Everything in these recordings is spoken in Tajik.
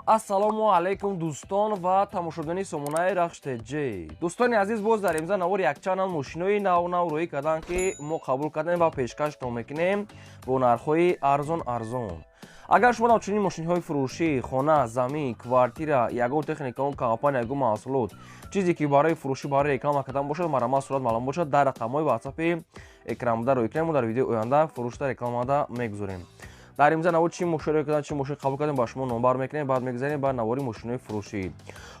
Ассалому алайкум, дӯстон ва тамошобинони сомонаи Рахш ТЖ. Дӯстони азиз, боз дар имза навор якчанд мошинои нав нав рӯӣ карданд, ки мо қабул кардем ва пешкаштон мекунем бо нархҳои арзон арзон. Агар шумо чунин мошинҳои фурӯшӣ, хона, замин, квартира, ягон техника, он компания, ягон маҳсулот, чизе ки барои фурӯшӣ, барои реклама кардан бошад, марҳамат, сурат маълум бошад, дар рақамҳои ватсапи экранбуда рӯй кунем. Мо дар видеои оянда фурӯшта, рекламада мегузорем. Дар имза навор чӣ мошин рӯй карданд, чӣ мошин қабул кардем, ба шумо номбар мекунем. Баъд мегузарем ба навори мошинҳои фурӯшӣ.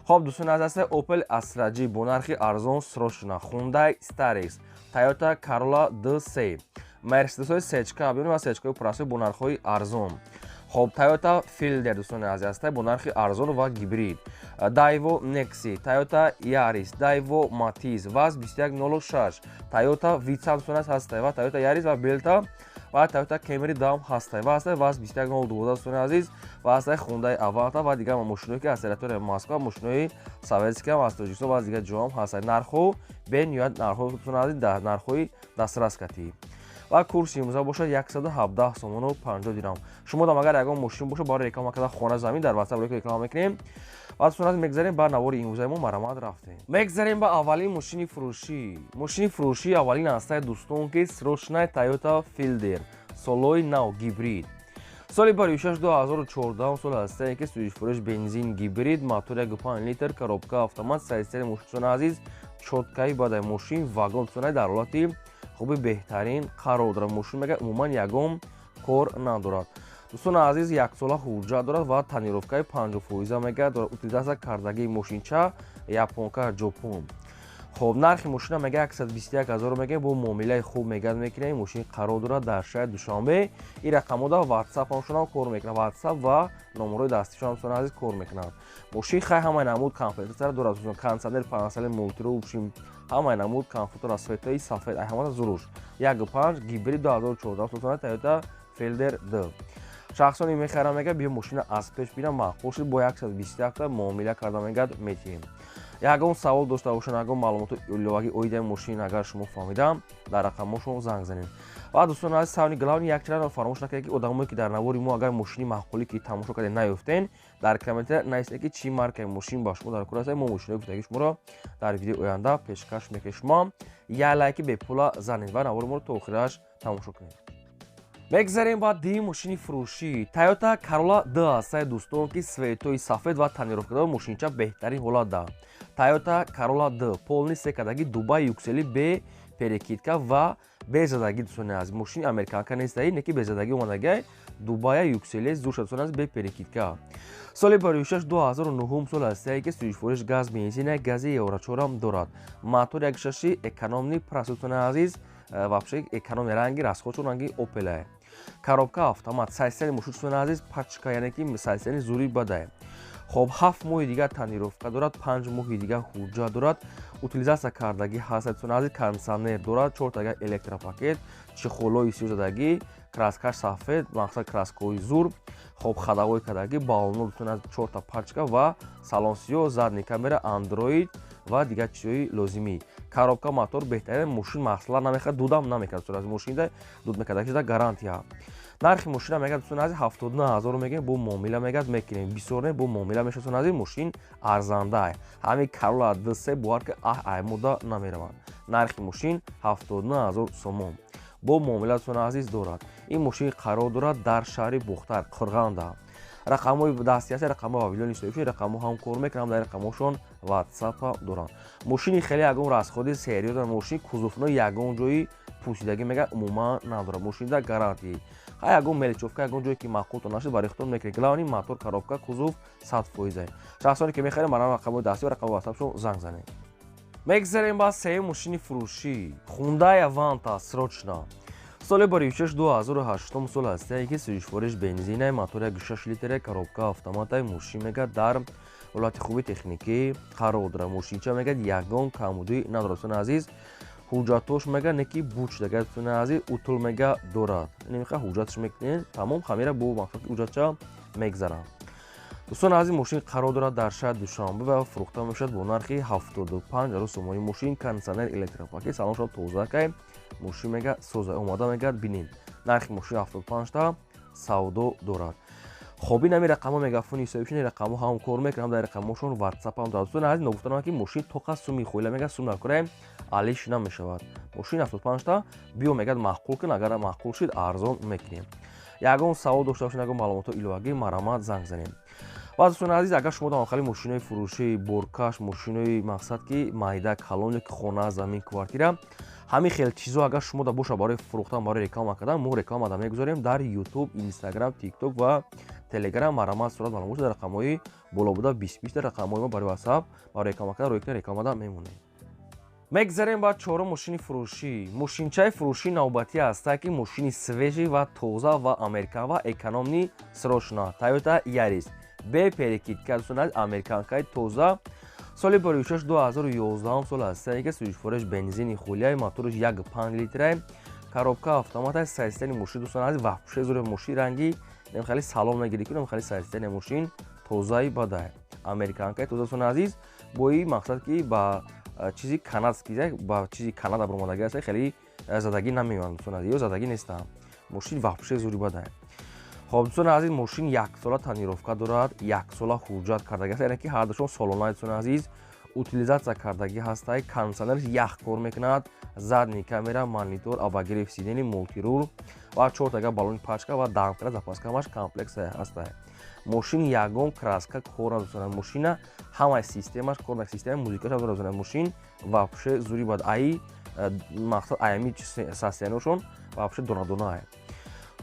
Хоб, дӯстони азиз, аста Opel Astra G бо нархи арзон срочно, Hyundai Starex, Toyota Corolla D3, Mercedes-ҳои сечка бибинем ва сечкаҳои простой бо нархҳои арзон. Хоб, Toyota Fielder, дӯстони азиз, аста бо нархи арзон ва гибрид, Daewoo Nexi, Toyota Yaris, Daewoo Matiz, ВАЗ 2106, Toyota Vitz, дӯстони азиз, ҳаста ва Toyota Yaris ва Belta ва Toyota Camry дам ҳаста ва ҳаста ВАЗ 2112, дӯстони азиз, ва ҳаста Hyundai Avanta ва дигар мошиное, ки аз территорияи Москва, мошинои советский ҳам аз Тоҷикистон ва аз дигар ҷоҳам ҳаста. Нархҳо бениҳоят нархҳо, дӯстони азиз, нархҳои дастрас катӣ ва курси имрӯза бошад 117 сомону 50 дирам. Шумо дам агар ягон мошин бошад барои реклама кардан, хона, замин, дар ватсап реклама мекунем. Ва, дӯстони азиз, мегзарем ба навори имрӯзаи мо. Марҳамат, рафтем. Мегзарем ба аввалин мошини фурӯшӣ. Мошини фурӯшӣ аввалин ҳастаи, дӯстон, ки срочный Toyota Fielder, солҳои нав, гибрид, соли баришаш 2014 сол ҳастае, ки сӯзишфурӯш, бензин, гибрид, мотор 1,5 литр, коробка автомат. Сайсери мошин, азиз, чёткий бадай мошин, вагон, дӯстони, дар ҳолати хуби беҳтарин қарор дорад. Мошин, мега, умуман ягон кор надорад. Дӯстони азиз, яксола ҳуҷҷат дорад ва тонировкаи 50 фоиза, мега, дорад. Утилизация кардагии мошинча японка, ҷопон. Хоб, нархи мошина, мега, 121 ҳазор мега, бо муомилаи хуб мегад мекунем. Мошин қарор дорад дар шаҳри Душанбе. Ин рақамода ватсапамшонам кор мекунад, ватсап ва номерҳои дастишон, дӯстони азиз, кор мекунад. Мошин хай ҳамаи намуд комплектация дорад: кондиционер, пансали, мультирул, ҳамаи намуд комфорт, цветои сафед, ай ҳамата зуруш. 1,5 гибрид, 2014 дӯстони, Toyota Fielder D. Шахсоне мехарам, мега, биё мошина аз пеш бинам, маъқул шуд, бо 121 муомила карда, мегад, метиҳем. Ягон савол дошта бошанд, ягон маълумоти иловагӣ оидаи мошин агар шумо фаҳмидам, дар рақамҳошон занг занед. Ва, дӯстони азиз, самое главное, як чизро фаромӯш накунед, ки одамое, ки дар навори мо агар мошини маъқулӣ, ки тамошо кардед, наёфтен, дар комментария нависед, ки чӣ маркаи мошин ба шумо дар кор аст. Мо мошинои гуфтагии шуморо дар видеои оянда пешкаш мекунем. Шумо як лайки бепула занед ва навори моро то охираш тамошо кунед. Мегзарем ба дии мошини фурӯшӣ. Toyota Corolla D ҳастаи, дӯстон, ки цветои сафед ва тонировка дор. Мошинча беҳтарин ҳолат да. Toyota Corolla D полный секадаги, Дубай, юксели, бе перекидка ва безадагӣ. Дӯстони азиз, мошини американка нестаи, не ки безадагӣ омадагай, Дубая, юксели, зур, дӯстони азиз, бе перекидка. Соли бароишаш 2009 сол ҳастае, ки сӯзишфурӯш газ, бензина, гази евро 4-ам дорад. Мотор 1,6, экономный простой, дӯстони азиз, вообще экономи. Ранги расходшон ранги Опелае, коробка автомат. Сайсани мошин, дӯстони азиз, пачка, яъне ки сайсани зури бадае. Хоб, 7 моҳи дигар тонировка дорад, 5 моҳи дигар ҳуҷҷат дорад, утилизация кардагӣ ҳаст, дӯстони азиз. Кондиционер дорад, чортага электропакет, чехолои сиёзадагӣ, краскаш сафед, мақсад, краскаҳои зур. Хоб, ходовой кардагӣ, баллоно, дӯстони азиз, чорта пачка ва салон сиёҳ, задний камера, андроид ва дигар чизҳои лозимӣ. Коробка, мотор беҳтарин. Мошин масъала намехӯрад, дудам намекард. Дӯстони азиз, мошинда дуд мекард, гарантия. Нархи мошина, мегӯяд, дӯстони азиз, 79 000 мегӯем, бо муомила, мегӯяд, мекунем. Бисёр не, бо муомила мешавад. Дӯстони азиз, мошин арзанда. Ҳамин Corolla D3 бовар ки аҳ аймода намераванд. Нархи мошин 79 000 сомон, бо муомила, дӯстони азиз, дорад. Ин мошин қарор дорад дар шаҳри Бохтар, Қурғанда. Рақамҳои дастӣ ҳаст, рақамҳои вавилони соҳибшуд, рақамҳо ҳам кор мекунанд, дар рақамҳошон ватсапа доранд. Мошини хеле ягон расходи серьёзно, мошини кузовной, ягон ҷои пӯсидагӣ, мега, умуман надорад. Мошинида гарантия. Ха, ягон мелочёвка, ягон ҷое ки маъқултон нашуд, барои худтон мекунед. Главный, мотор, коробка, кузов 100 фоиза. Шахсоне ки мехарем, барои рақамҳои дастӣ ва рақамҳои ватсапшон занг занед. Мегзарем ба сеюм мошини фурӯшӣ. Хундай Аванта срочно, соли баришаш 2008 сол ҳастае, ки сӯзишвориш бензинай, мотор 1,6 литре, коробка автоматай. Мошин, мега, дар ҳолати хуби техникӣ қарор дорад. Мошинча, мегӯяд, ягон камбудӣ надорад. Дӯстони азиз, ҳуҷҷатош, мега, не ки буд шудага. Дӯстони азиз, утул, мега, дорад. Немиха ҳуҷҷаташ мекунед, тамом, хамира бо мақсади ҳуҷҷатча мегзаранд. Дӯстони азиз, мошин қарор дорад дар шаҳри Душанбе ва фурӯхта мешавад бо нархи 75 000 сомонӣ. Мошин кондиционер, электропакет, салоншон тозакай. Мошин, мега, соза, омода, мегӯяд, бинед. Нархи мошин 75 та савдо дорад. Хоб, ин ҳами рақамҳо мегафони ҳисобишон, рақамҳо ҳам кор мекунам, дар рақамҳошон WhatsApp ҳам дорад. Дӯстони азиз, ногуфтанам, ки мошин тоқа суми хоила мега сум накунем, алиш намешавад. Мошин 75 та биё мегад, маъқул кун, агар маъқул шид, арзон мекунем. Ягон савол дошта бошед, ягон маълумотҳо иловагӣ, марҳамат, занг занем. Ва дӯстони азиз, агар шумо дар хали мошинои фурӯшӣ, боркаш, мошинои мақсад ки майда, калон ё ки хона, замин, квартира, ҳамин хел чизо агар шумо да боша барои фурӯхтан, барои реклама кардан, мо рекламада мегузорем дар YouTube, Instagram, TikTok ва Telegram. Марҳамат, сурат маълум дар рақамҳои боло буда, 20 20 рақамҳои мо барои WhatsApp, барои реклама кардан, рӯи рекламада мемонем. Мегзарем ба чорум мошини фурӯшӣ. Мошинчаи фурӯшӣ навбатӣ ҳаста, ки мошини свежий ва тоза ва американ ва экономный, срочно Toyota Yaris бе перекидка. Дӯстони азиз, американкаи тоза, соли боришаш 2011 сол аст, ки сӯзишвориш бензини хулияи, мотораш 1,5 литрай, коробка автомата. Состояни мошин, дӯстони азиз, вообще зури мошин, ранги хеле салом нагирӣ кунем, хеле состояни мошин тозаи бадай, американкаи тоза. Дӯстони азиз, бо ин мақсад ки ба чизи канадский, ба чизи Канада баромадагӣ аст, хеле задагӣ намеёянд, дӯстони азиз, ё задагӣ нестам. Мошин вообще зури бадай. Хоб, дӯстони азиз, мошин яксола тонировка дорад, яксола ҳуҷҷат кардагӣ аст, яъне ки ҳардушон солона. Дӯстони азиз, утилизация кардагӣ ҳастай, кондиционерш ях кор мекунад, задний камера, монитор, обогрев сидений, мультируль ва чортага баллони пачка ва дамкара, запаска, ҳамаш комплект ҳастай. Мошин ягон краска кор надорад, мошина ҳамаи системаш кор, системаи музикаш дорад. Мошин вообще зури бад, аи мақсад аями состояниешон вообще донадона.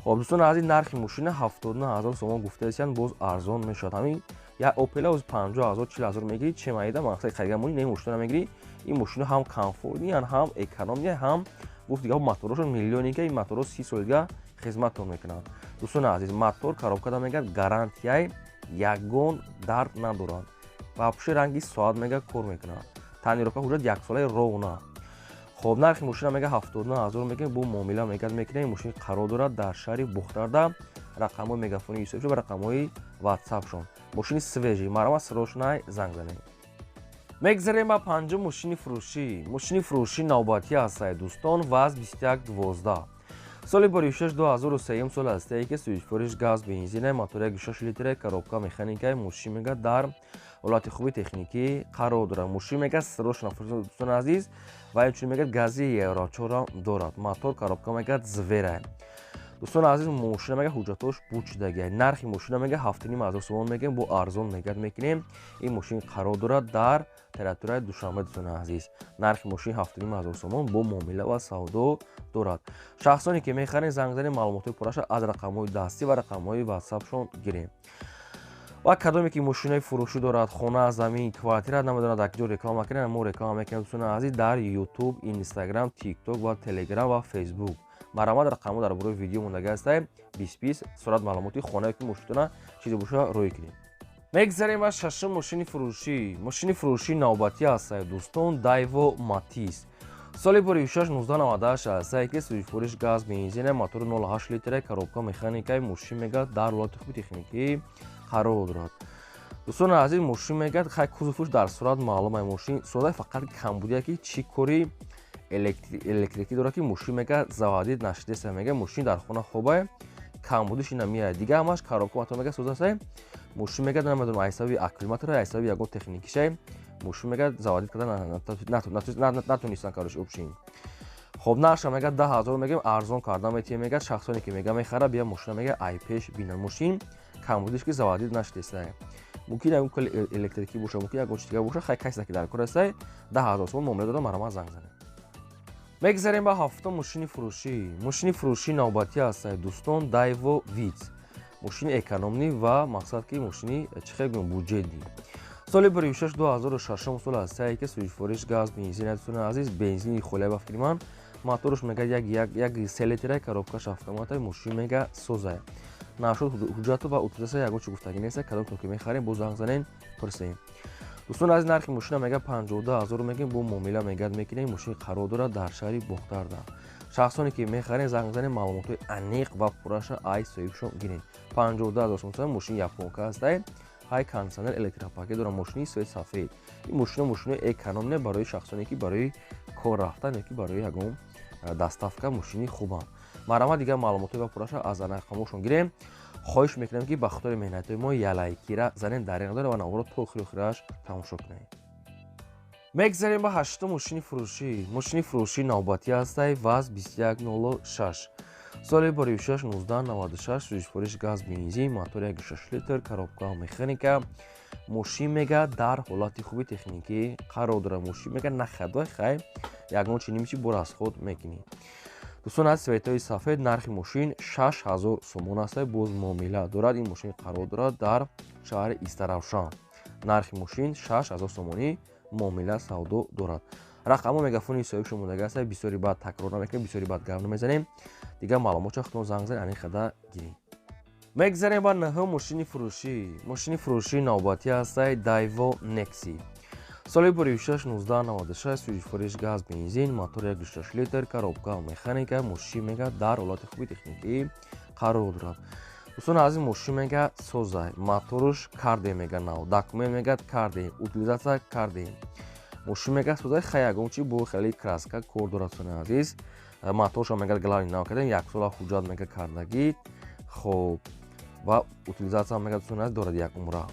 Хоб, дӯстони азиз, нархи мошина 79 000 сомон гуфтаесиянд, боз арзон мешавад. Ҳамин як Опела оз 50 000, 40 000 мегирӣ, че майда мақсади харида монӣ, не, мошина мегирӣ. Ин мошина ҳам комфортный, ҳам экономный, ҳам гуфт дига моторошон миллионика, ин моторо 30 сол дига хизматтон мекунанд. Дӯстони азиз, мотор, коробкада мегӯяд гарантияй, ягон дард надоранд, вообще ранги соат мега кор мекунанд, тонировка, ҳуҷҷат яксолаи ровно. Хоб, нархи мошина мега 79 000 мегӯем, бо муомила мегӯяд мекунем. Мошин қарор дорад дар шаҳри Бухтарда, рақамҳои мегафони ҳисобшон ва рақамҳои ватсапшон. Мошини свежий, марҳамат, срочно занг занед. Мегзарем ба панҷум мошини фурӯшӣ. Мошини фурӯшӣ навбатӣ ҳастае, дӯстон, ВАЗ 2112, соли боришаш 2003 сол ҳастае, ки сӯзишвориш газ, бензина, мотор 1,6 литре, коробка механикаи. Мошин мега дар ҳолати хуби техникӣ қарор дорад. Мошин мега срочно, дӯстони азиз, ва инчунин мегӯяд гази Евро 4 дорад. Мотор, коробка мегӯяд зверая. Дӯстони азиз, мошина мега ҳуҷҷатош буд шудагия. Нархи мошина мега 7500 сомон мегӯем, бо арзон мегӯяд мекунем. Ин мошин қарор дорад дар территорияи Душанбе. Дӯстони азиз, нархи мошин 7500 сомон, бо муомила ва савдо дорад. Шахсоне ки мехарем, занг занем, маълумотҳои пурраша аз рақамҳои дастӣ ва рақамҳои ватсапшон гирем. Ва кадоме ки мошинаи фурӯшӣ дорад, хона, замин, квартира, намедонад дар куҷо реклама кунем, мо реклама мекунем, дӯстони азиз, дар YouTube, Instagram, TikTok ва Telegram ва Facebook. Марҳамат, рақамҳо дар бораи видео мондагӣ ҳастай, 20 20 сурат маълумоти хонае ки мошинатона чизе боша рӯй кунем. Мегзарем ба шашум мошини фурӯшӣ. Мошини фурӯшӣ навбатӣ ҳастае, дӯстон, Дайво Матис, соли боришаш 1998 ҳастае, ки сӯзишвориш газ, бензина, мотори 0,8 литра, коробка механикаи. Мошин мегӯяд дар ҳолати хуби техникӣ қарор дорад. Дӯстони азиз, мошин мегӯяд хай кузовуш дар сурат маълум ай, мошин сода, фақат камбудия ки чӣ кори электрикӣ дорад, ки мошин мегӯяд заводить нашидеса. Мегӯяд мошин дар хона хобай, камбудиш ина меяд, дига ҳамаш коробка, мотор мегӯяд созасай. Мошин мегӯяд намедонам айсави аккумулятора, айсави ягон техникишай, мошин мегӯяд заводить карда натонистан, короче, общем. Хоб, нарша мегӯяд 10 000 мегӯем, арзон карда метиҳем. Мегӯяд шахсоне ки мега мехара, бия мошина мега ай пеш бинад. Мошин камбудиш ки заводить нашидесай, мумкин ягон кали электрикӣ боша, мумкин ягон чиз дига боша. Хай, касе ки дар кор ҳастай, 10 000 сомон муомила дорад, марҳамат, занг занед. Мегзарем ба ҳафтум мошини фурӯшӣ. Мошини фурӯшӣ навбатӣ ҳастае, дӯстон, Дайво Витс, мошини экономный ва мақсад ки мошини чӣ хел гӯем, бюджетный, соли боришаш 2006 сол ҳастае, ки сӯзишвориш газ, бензин. Дӯстони азиз, бензини холия ба фикри ман. Моторш мега як се литра, коробкаш автомата. Мошин мега созая нашуд, ҳуҷҷату ва утилизация ягон чи гуфтагӣ неста. Кадом то ки мехарем, боз занг занем, пурсем. Дӯстони азиз, нархи мошина мега 52 000 мегӯем, бо муомила мегӯяд мекунем. Мошин қарор дорад дар шаҳри Бохтарда. Шахсоне ки мехарем, занг занем, маълумотҳои аниқ ва пурраша ай соҳибшон гирем. 52 000 сомон. Мошин японка ҳастай, ҳай кондиционер, электропакет дорад, мошини свет сафед. Ин мошино мошинои экономный, барои шахсоне ки барои кор рафтан ёки барои ягон доставка мошини хубанд. Марҳамат, дигар маълумотҳои ва пурраша аз рақамҳошон гирем. Хоҳиш мекунем, ки ба хотири меҳнатҳои мо як лайкира занед, дареғ надоред ва наворо то охири охираш тамошо кунед. Мегзарем ба ҳаштум мошини фурӯшӣ. Мошини фурӯшӣ навбатӣ ҳастай ВАЗ 2106, соли боришаш 1996, сӯзишвориш газ, бензин, мотор 1,6 литр, коробка механика. Мошин мега дар ҳолати хуби техникӣ қарор дорад. Мошин мега нахадой, хай, ягон чи нимчи бо расход мекунӣ. Дӯстон, аз цветои сафед. Нархи мошин 6000 сомон аст, боз муомила дорад. Ин мошин қарор дорад дар шаҳри Истаравшан. Нархи мошин 6000 сомонӣ, муомила савдо дорад. Рақамҳо мегафони соҳибшо мондага аст. Бисёри баъд такрор намекунем, бисёри баъд гап намезанем. Дигар маълумотча худтон занг занед, ани хада гирем. Мегзарем ба нӯҳум мошини фурӯшӣ. Мошини фурӯшии навбатӣ ҳастай Дайво Некси, соли боришаш 1996, сӯзишвориш газ, бензин, мотор 1,6 литр, коробка механика. Мошин мега дар ҳолати хуби техникӣ қарор дорад. Дӯстон азиз, мошин мега созай, моторуш кардем, мега нав, документ мега кардем, утилизация кардем. Мошин мега созай, хай, ягон чи бо хеле краска кор дорад. Дӯстони азиз, моторша мега главный нав кардем, яксола ҳуҷҷат мега кардагӣ. Хоб, ва утилизация мега, дӯстони азиз, дорад як умра.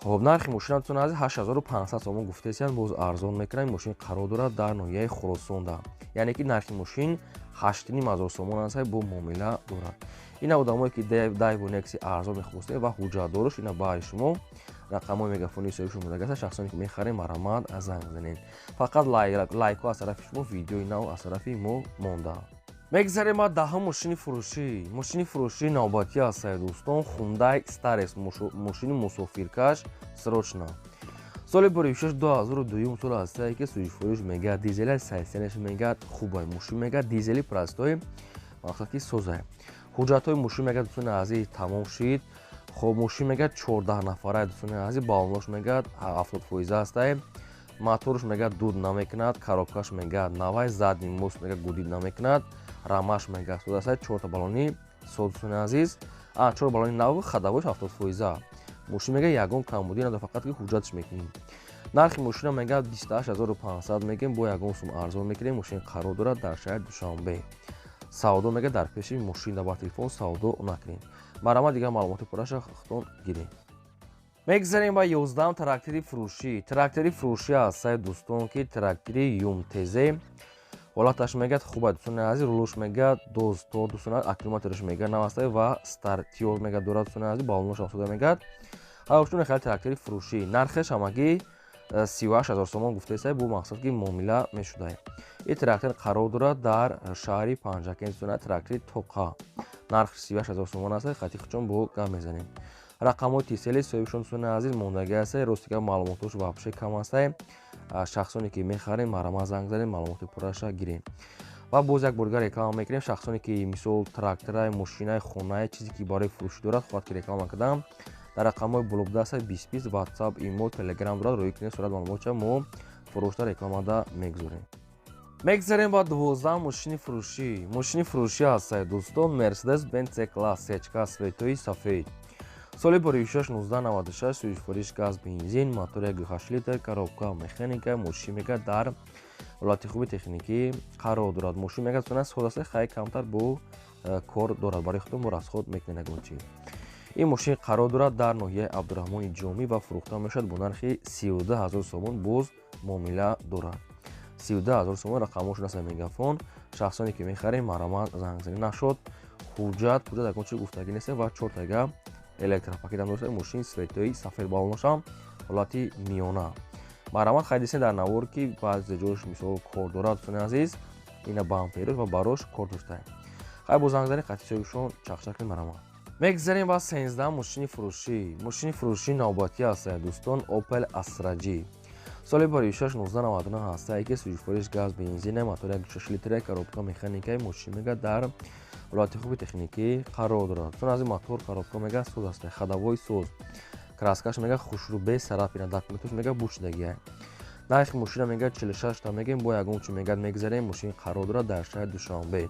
Хоб, нархи мошина, дӯстони азиз, 8500 сомон гуфтесиянд, боз арзон мекунанд. Мошин қарор дорад дар ноҳияи Хуросонда, яъне ки нархи мошин 8500 сомон аст, бо муомила дорад. Ина одамое ки Дайво Некси арзон мехостед ва ҳуҷҷатдорош, ина баҳри шумо рақамҳои мегафонии соҳиби шумо аст. Шахсоне ки мехарем, марҳамат, занг занед. Фақат лайкҳо аз тарафи шумо, видеои нав аз тарафи мо монда. Мегзарем ба даҳум мошини фурӯшӣ. Мошини фурӯшии навбатӣ ҳастае, дӯстон, Хундай Старес, мошини мусофиркаш срочно, соли боришаш 2002 сол ҳастае, ки сӯзишвориш мега дизеля, состоянияш мега хубай. Мошин мега дизели простой, мақсад ки созай. Ҳуҷҷатҳои мошин мега, дӯстони азиз, тамом шид. Хоб, мошин мега 14 нафара, дӯстони азиз, баллонош мега 70 фоиза ҳастае. Моторш мега дуд намекунад, коробкаш мега навай, задний мост мега гудит намекунад, рамаш мега соз аст, чорта баллони соз, дӯстони азиз, чор баллони нав, ходовойш 70 фоиза. Мошин мега ягон камбудӣ надорад, фақат ки ҳуҷҷатш мекунӣ. Нархи мошина мега 28 500 мегем, бо ягон сум арзон мекунем. Мошин қарор дорад дар шаҳри Душанбе. Савдо мега дар пеши мошин, ба телефон савдо накунем. Марҳамат, дигар маълумоти пурраша худтон гирем. Мегзарем ба 11-ам трактори фурӯшӣ. Трактори фурӯшӣ ҳастае, дӯстон, ки трактори ЮМТЗ. Ҳолаташ мегӯяд хуб, дӯстони азиз, рулуш мегӯяд дозтор, дӯстони азиз, аккумулятораш мегӯяд нав ҳастае ва стартёр мегӯяд дорад, дӯстони азиз, баллонош ҳам мегӯяд. Ҳавшуни хеле трактори фурӯшӣ, нархеш ҳамагӣ 38 000 сомон гуфтаеста, бо мақсад ки муомила мешудае. Ин трактор қарор дорад дар шаҳри Панҷакент, дӯстони, трактори тоқа. Нархш 38 000 сомон аст, хати хучон бо гап мезанем. Рақамҳои тисели соҳибшон, дӯстони азиз, мондагӣ ҳастае. Рости гап, маълумотош вообще кам ҳастае. Шахсоне ки мехарем, марҳамат, занг занем, маълумоти пурраша гирем. Ва боз як бор дигар реклама мекунем: шахсоне ки мисол тракторай, мошинай, хонае, чизе ки барои фурӯшӣ дорад, хоҳад ки реклама кардам, дар рақамҳои боло будаста 20 20 Ватсап, Имо, Телеграм дорад, рӯй кунед, сурат маълумотча мо фурӯшта рекламада мегузорем. Мегзарем ба 12 мошини фурӯшӣ. Мошини фурӯшӣ ҳастае, дӯстон, Мерседес Бенц С класс сечка, цветои сафед, соли боришаш 1996, сӯзишвориш газ, бензин, мотор 1,8 литр, коробка механика. Мошин мега дар ҳолати хуби техникӣ қарор дорад. Мошин мега сона содаста, хай, камтар бо кор дорад, барои худтон бо расход мекунед ягон чи. Ин мошин қарор дорад дар ноҳияи Абдураҳмони Ҷомӣ ва фурӯхта мешавад бо нархи 32 000 сомон, боз муомила дорад. 32 000 сомон. Рақамҳошон аст мегафон. Шахсоне ки мехарем, марҳамат, занг занед. Нашуд, ҳуҷҷат ягон чи гуфтагӣ нест ва чортага электропакетам дошта. Мошин цветои сафед, баллоношам ҳолати миёна. Марҳамат, хайдисен дар навор, ки баъзе ҷош мисол кор дорад, дӯстони азиз, ина бамперош ва барош кор доштаем. Хай, бо занг занед, хати соҳибшон чақчақ кунед, марҳамат. Мегзарем ба 13 мошини фурӯшӣ. Мошини фурӯшии навбатӣ ҳастае, дӯстон, Опел Астра Ҷи, соли боришаш 1999 ҳастае, ки сӯзишвориш газ, бензина, мотор 1,6 литра, коробка механикаи. Мошин мега дар ҳолати хуби техникӣ қарор дорад. Чун аз ин мотор, коробка мега соз аст, ходовой соз, краскаш мега хушрӯ, без царапина, документош мега бушидагия. Нархи мошина мега 46 та мегем, бо ягон чи мегӯяд мегзарем. Мошин қарор дорад дар шаҳри Душанбе.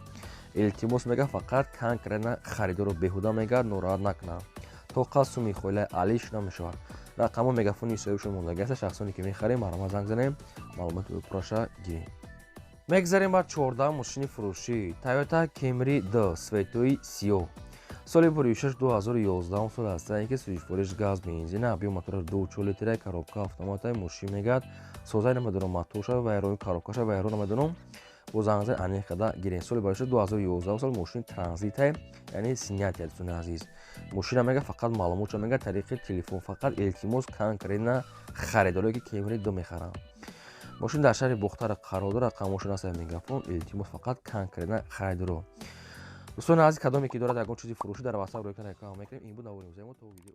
Илтимос мега, фақат конкретно харидорро беҳуда мегӯяд нороҳат накунад, тоқа суми хоилаи алиш намешавад. Рақамҳо мегафони соҳибшон мондагӣ аст. Шахсоне ки мехарем, марҳамат, занг занем, маълумоти пурраша гирем. Мегзарем ба 14 мошини фурӯшӣ. Тойота Кемри д, цветои сиёҳ, Соли фурӯшаш 2011 сол аст, ки сӯзишвориш газ, бензин, объём мотораш 2,4 литра, коробка автомата. Мошин мегӯяд, созай намедонам, моторша вайрони, коробкаша вайрон намедонам, бо занг аниқ када гирен. Соли бароша 2011 сол, мошини транзитай, яъне снятия. Дӯстони азиз, мошина мега, фақат маълумотша мега тариқи телефон, фақат, илтимос, конкретно харидоре ки Кемри ду мехаранд. Мошин дар шаҳри Бохтар қарор дорад. Рақам мошин аст Мегафон. Илтимос, фақат конкретно харидоро. Дӯстони азиз, кадоме ки дорад ягон чизи фурӯшӣ, дар WhatsApp рӯй реклама мекунем. Ин буд навори мо то видео.